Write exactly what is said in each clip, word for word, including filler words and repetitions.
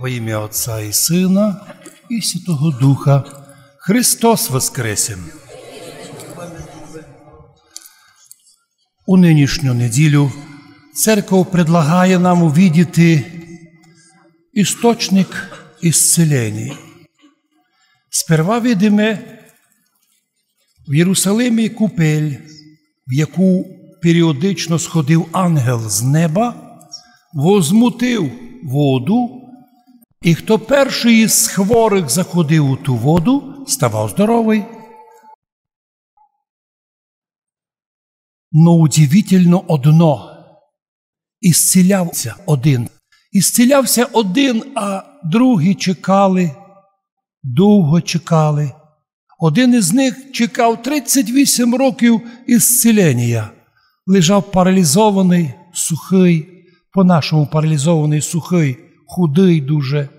Во имя Отца и Сына и Святого Духа. Христос воскресе! У нынішню неділю церков предлагає нам увидіти істочник ісцілення. Сперва видиме в Єрусалимі купель, в яку періодично сходив ангел з неба, возмутив воду, і хто першый із хворых заходив у ту воду, ставав здоровый. Но удивительно одно. Ісцілявся один. Ісцілявся один, а другі чекали, довго чекали. Один із них чекав тридцять вісім років ісцілення. Лежав паралізованый, сухый, по-нашому паралізованый, сухый, худый дуже.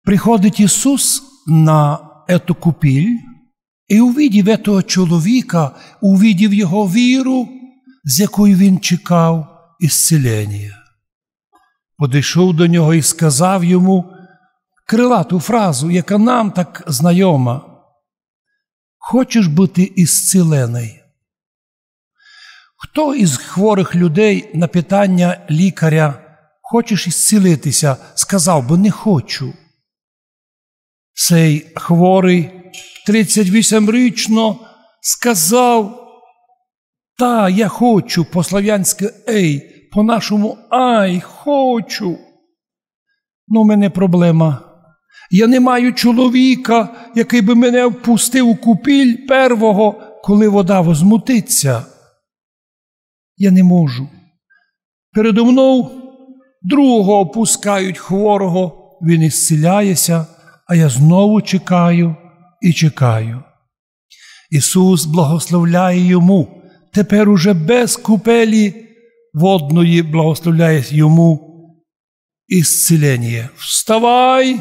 Приходить Ісус на ету купіль і увидів етого чоловіка, увидів його віру, з якою він чекав ісцілення. Подійшов до нього і сказав йому крилату фразу, яка нам так знайома: «Хочеш быти ісціленый?» Хто із хворых людей на питання лікаря: «Хочеш ісцілитися?», сказав бы: «Не хочу»? Сей хворый тридцять вісімрічно сказав: «Та, я хочу», по-славянськы «ей», по-нашому «ай, хочу». Но в мене проблема. Я не маю чоловіка, якый бы мене впустив у купіль первого, коли вода возмутиться. Я не можу. Передо мнов другого опускають хворого, він ісціляє ся, а я знову чекаю і чекаю. Ісус благословляє йому, тепер уже без купелі водної благословляє йому ісціленіє. «Вставай,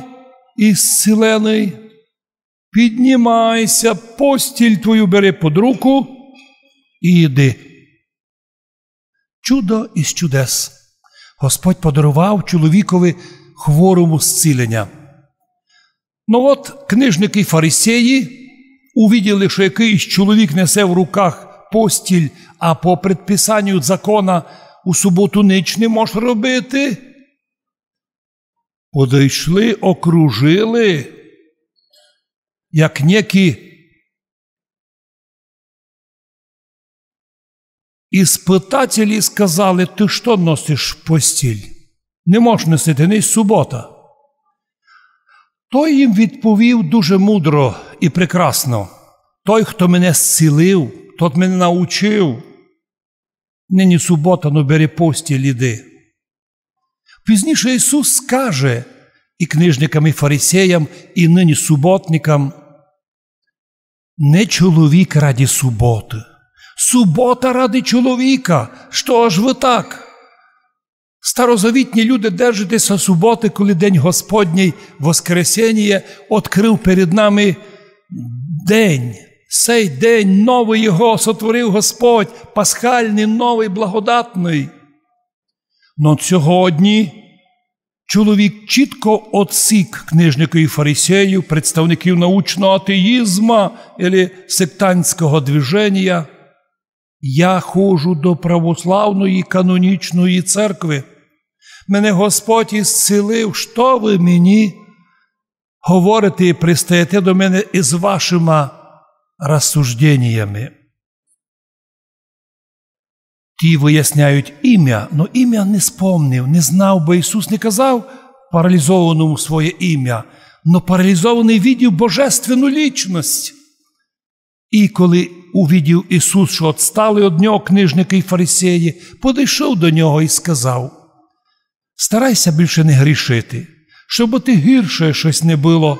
ісціленый, піднімай ся, постіль твою бери під руку і йди». Чудо із чудес. Господь подарував чоловікови хворому зціленя. Но от книжникы і фарисеї увиділи, што якыйсь чоловік несе в руках постіль, а по предписанню закона у суботу нич не мож робити. Подойшли, окружили, як некі іспытателі, сказали: «Ты што носиш постіль? Не можеш носити, нынь субота». Той їм відповів дуже мудро і прекрасно: «Той, хто мене зцілив, тот мене научив: нынь субота, но бери постіль, іди». Пізніше Ісус скаже і книжникам, і фарисеям, і нынь суботникам: «Не чоловік ради суботы, субота ради чоловіка. Што ж вы так? Старозавітні люди держите ся суботы, коли день Господній, воскресеніє, открыв перед нами день. Сей день новый його сотворив Господь, пасхальный, новый, благодатный». Но сьогодні чоловік чітко одсік книжників і фарисеїв, представників научного атеїзма или сектантського движенія: «Я ходжу до православної канонічної церкви. Мене Господь ісцілив, што вы мені говорите і пристаєте до мене із вашима розсужденіями?» Ті выясняють імя, но імя не спомнив, не знав, бо Ісус не казав паралізованому своє імя, но паралізованый видів божественну лічность. І коли увидів Ісус, што отстали од нього книжникы і фарисеї, подойшов до нього і сказав: «Старай ся більше не грішити, щоб ти гірше штось не было.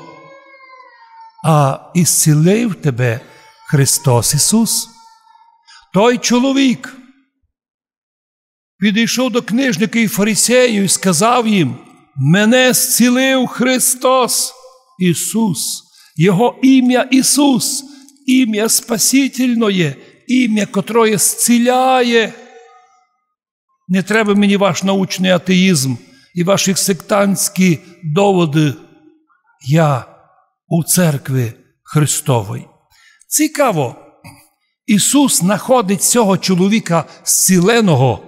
А ісцілив тебе Христос Ісус». Той чоловік підійшов до книжників і фарисеїв і сказав їм: «Мене зцілив Христос Ісус. Його імя Ісус, імя спасительноє, імя, котроє зціляє. Не треба мені ваш научный атеїзм. і ваші сектантські доводы. Я у церкви Христовій. Цікаво, Ісус находить сього чоловіка зціленого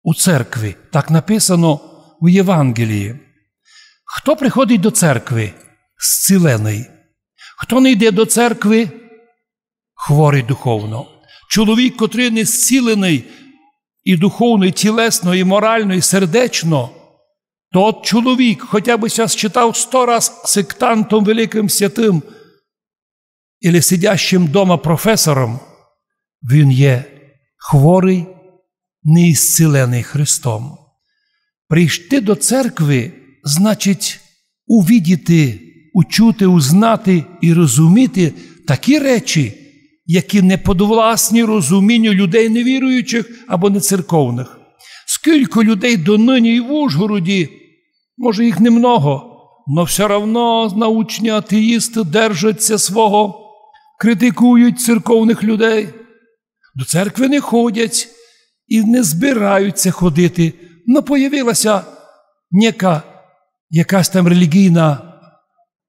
у церкви. Так написано в Євангелії. Хто приходить до церкви? Зцілений. Хто не йде до церкви? Хворий духовно. Чоловік, котрий не зцілений і духовно, і тілесно, і морально, і сердечно, тот чоловік, хоча бы ся считав сто раз сектантом великим святым, или сидящим дома професором, він є хворий, не ісцілений Христом. Прийти до церкви значить увидіти, учути, узнати і розуміти такі речі, які не подвласні розумінню людей невіруючих або нецерковних. Скілько людей донині і в Ужгороді, може, їх немного, но всьо равно научні атеїсты держать ся свого, критикують церковних людей. До церкви не ходять і не збирають ся ходити. Но появила ся нека якась там релігійна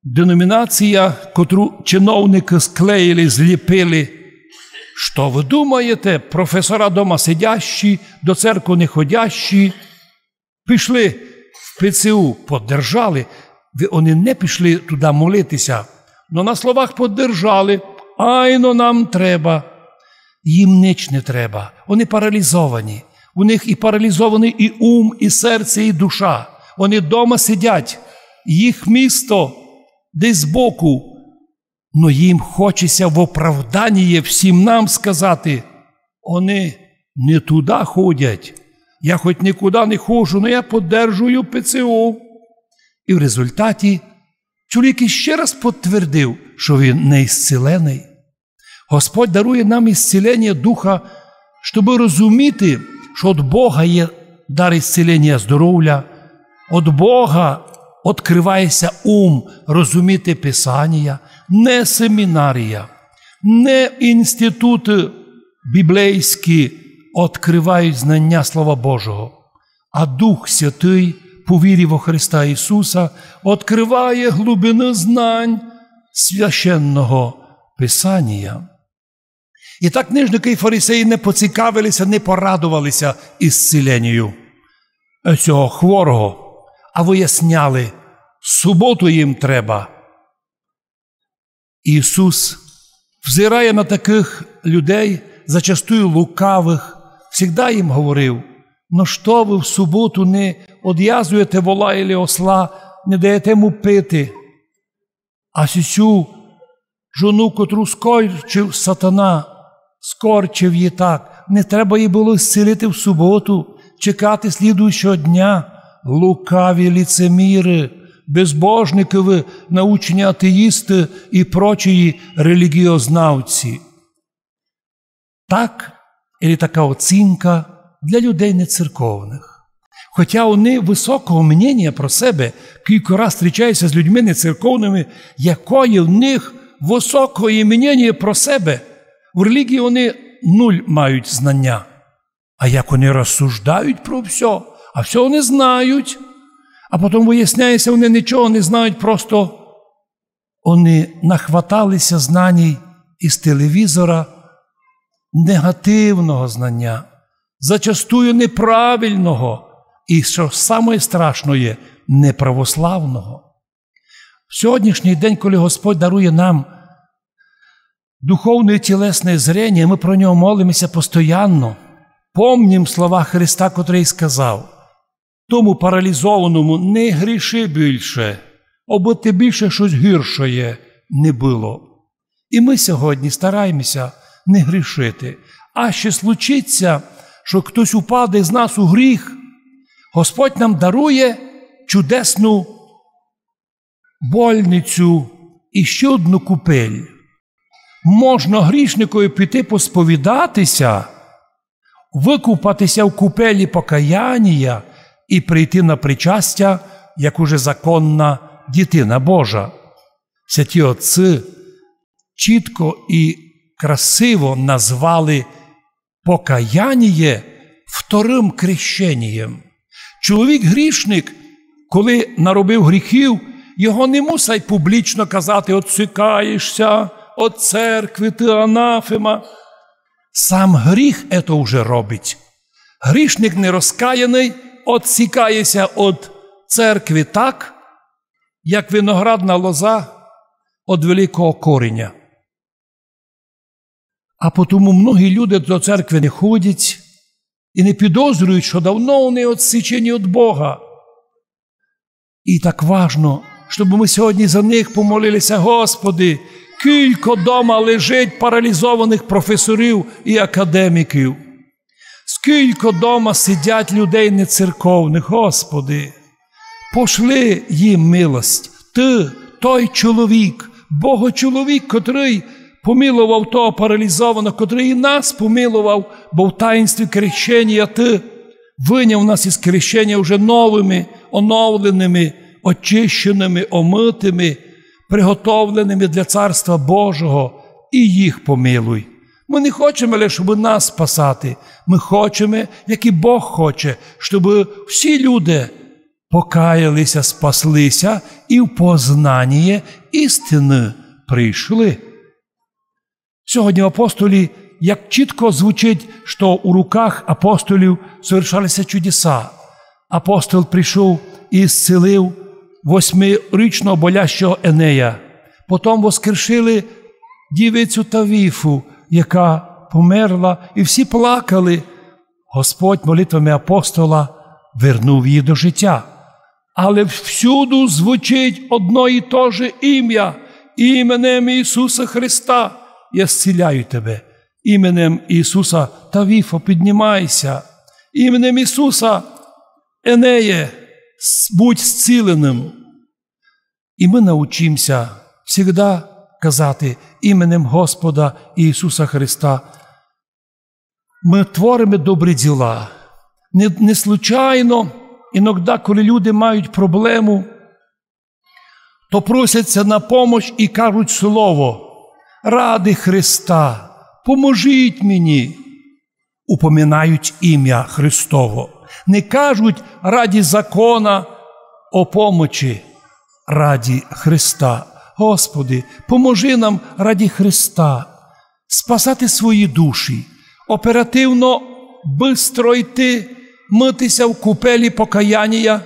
деномінація, котру чиновникы склеїли, зліпили. Што вы думаєте, професора дома сидящі, до церкви не ходящі, пішли в П Ц У, поддержали. Вы, они не пішли туды молити ся, но на словах поддержали. Айно нам треба. Їм нич не треба. Они паралізовані. У них і паралізований і ум, і серце, і душа. Они дома сидять. Їх місто десь збоку. Но їм хоче ся в оправданіє всім нам сказати: они не туды ходять. Я хоть никуды не ходжу, но я поддержую П Ц У. І в результаті чоловік іще раз підтвердив, што він не ісцілений. Господь дарує нам ісціленя духа, щоб розуміти, што од Бога є дар ісціленя, здоровля, од Бога открыває ся ум розуміти Писанія, не семінарія, не інституты біблейські открывають знання Слова Божого, а Дух Святый по вірі во Христа Ісуса открыває глубины знань Священного Писанія. І так книжникы і фарисеї не поцікавили ся, не порадовали ся ісціленію сього хворого, а выясняли: суботу їм треба. Ісус, взирає на такых людей, зачастую лукавых, всегда їм говорив: но што вы в суботу не одвязуєте вола или осла, не даєте йому пити? А сю жону, котру скорчив сатана, скорчив її так, не треба її было зцілити в суботу, чекати слідуючого дня? Лукаві ліцеміры, безбожникы вы, научні атеїсты і прочії релігіознавці. Так, или така оцінка для людей нецерковных. Хотя они высокого мненія про себе, кілько раз зустрічаю ся з людьми нецерковными, якоє в них высокоє мненія про себе, в релігії они нуль мають знання. А як они розсуждають про всьо, а всьо они знають, а потом выясняє ся, они нічого не знають, просто они нахватали ся знаній із телевізора, негативного знання, зачастую неправильного і, што самоє страшноє, неправославного. В сьогоднішній день, коли Господь дарує нам духовне і тілесне зрення, мы про нього молиме ся постоянно, помнім слова Христа, котрый сказав тому паралізованому: «Не гріши більше, обы ти більше штось гіршоє не было». І мы сьогодні стараєме ся не грішити. А ще случить ся, што хтось упаде з нас у гріх, Господь нам дарує чудесну больницю і ще одну купель. Можна грішникові піти посповідати ся, выкупати ся в купелі покаянія і прийти на причастя, як уже законна дітина Божа. Святі отці чітко і красиво назвали покаяніє вторым крещенієм. Чоловік грішник, коли наробив гріхів, його не мусять публічно казати: «Отсікаєшся од церкви, ты анафема». Сам гріх ето вже робить. Грішник нерозкаяный отсікає ся од церкви так, як виноградна лоза од великого кореня. А потому многі люди до церкви не ходять і не підозрюють, што давно вони отсічені од Бога. І так важно, щоб мы сьогодні за них помолили ся: Господи, кілько дома лежить паралізованых професорів і академіків. Скілько дома сидять людей нецерковных, Господи, пошли їм милость. Ты, той чоловік, Богочоловік, котрый помиловав того паралізованого, котрый і нас помиловав, бо в таїнстві крещення Ты выняв нас із крещення вже новыми, оновлеными, очищеними, омытыми, приготовлеными для Царства Божого, і їх помилуй. Мы не хочеме лише, щоб нас спасати. Мы хочеме, як і Бог хоче, щоб всі люди покаяли ся, спасли ся і в познаніє істины прийшли. Сьогодні в апостолі, як чітко звучить, што у руках апостолів совершали ся чудеса. Апостол прийшов і зцілив восьмирічного болящого Енея. Потом воскрешили дівицю Тавіфу, яка померла, і всі плакали. Господь молитвами апостола вернув її до життя. Але всюду звучить одно і то же ім'я: «Іменем Ісуса Христа я зціляю тебе. Іменем Ісуса, Тавіфо, піднімайся. Іменем Ісуса, Енеє, с-, будь зціленым». І мы научимся всегда казати: «Іменем Господа Ісуса Христа». Мы твориме добрі діла. Не, не случайно, іногда, коли люди мають проблему, то просять ся на помощь і кажуть слово: «Ради Христа, поможіть мені». Упоминають ім'я Христово. Не кажуть: «Ради закона о помочи», ради Христа. Господи, поможи нам ради Христа спасати свої душі, оперативно, быстро йти, мыти ся в купелі покаянія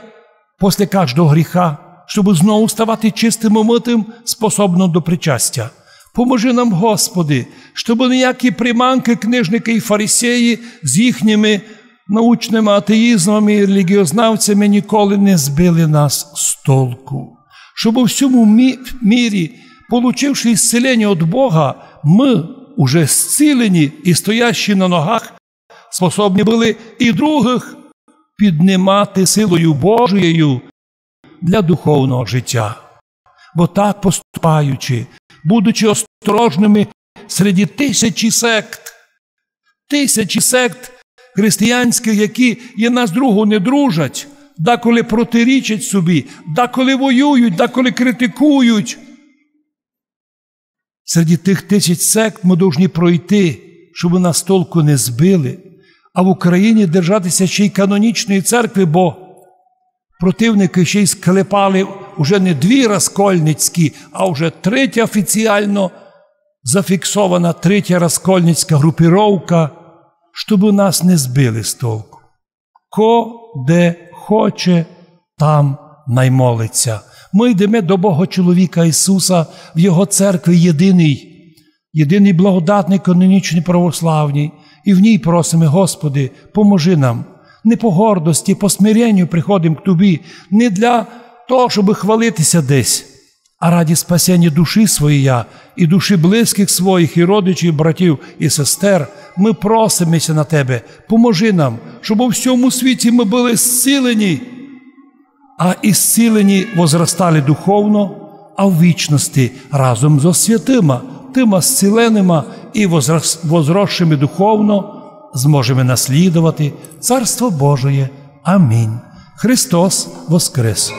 после каждого гріха, щоб знову ставати чистым, омытым, способным до причастя. Поможи нам, Господи, щоб ніякі приманкы, книжникы і фарисеї з їхніми научными атеїзмами і релігієзнавцями ніколи не збили нас з толку. Щоб у всьому мі-, мірі, получивши ісцілення від Бога, мы, уже зцілені і стоящі на ногах, способні были і другых піднімати силою Божією для духовного життя. Бо так поступаючи, будучи осторожными серед тисячі сект, тисячі сект християнськых, які єдна з другов не дружать, деколи протирічать собі, деколи воюють, деколи критикують. Серед тых тисяч сект мы должні пройти, щоб нас з толку не збили. А в Україні держати ся ще й канонічної церкви, бо противникы ще й склепали уже не дві раскольницькі, а вже третя офіціално зафіксована, третя раскольницька групіровка, щоб нас не збили з толку. Ко де хоче, там най молить ся. Мы йдеме до Бога чоловіка Ісуса в Його церкви єдиній, єдиній благодатній канонічній православній, і в ній просиме: Господи, поможи нам. Не по гордости, по смиренню приходим к Тобі, не для того, щоб хвалити ся десь, а ради спасення душі своєї і душі близькых своїх, і родичів, і братів, і сестер, мы просиме ся на Тебе, поможи нам, щоб у всьому світі мы были зцілені, а ісцілені возростали духовно, а в вічности разом зо святыма, тыма зціленима і возрос-, возросшими духовно, зможеме наслідовати Царство Божоє. Амінь. Христос воскрес!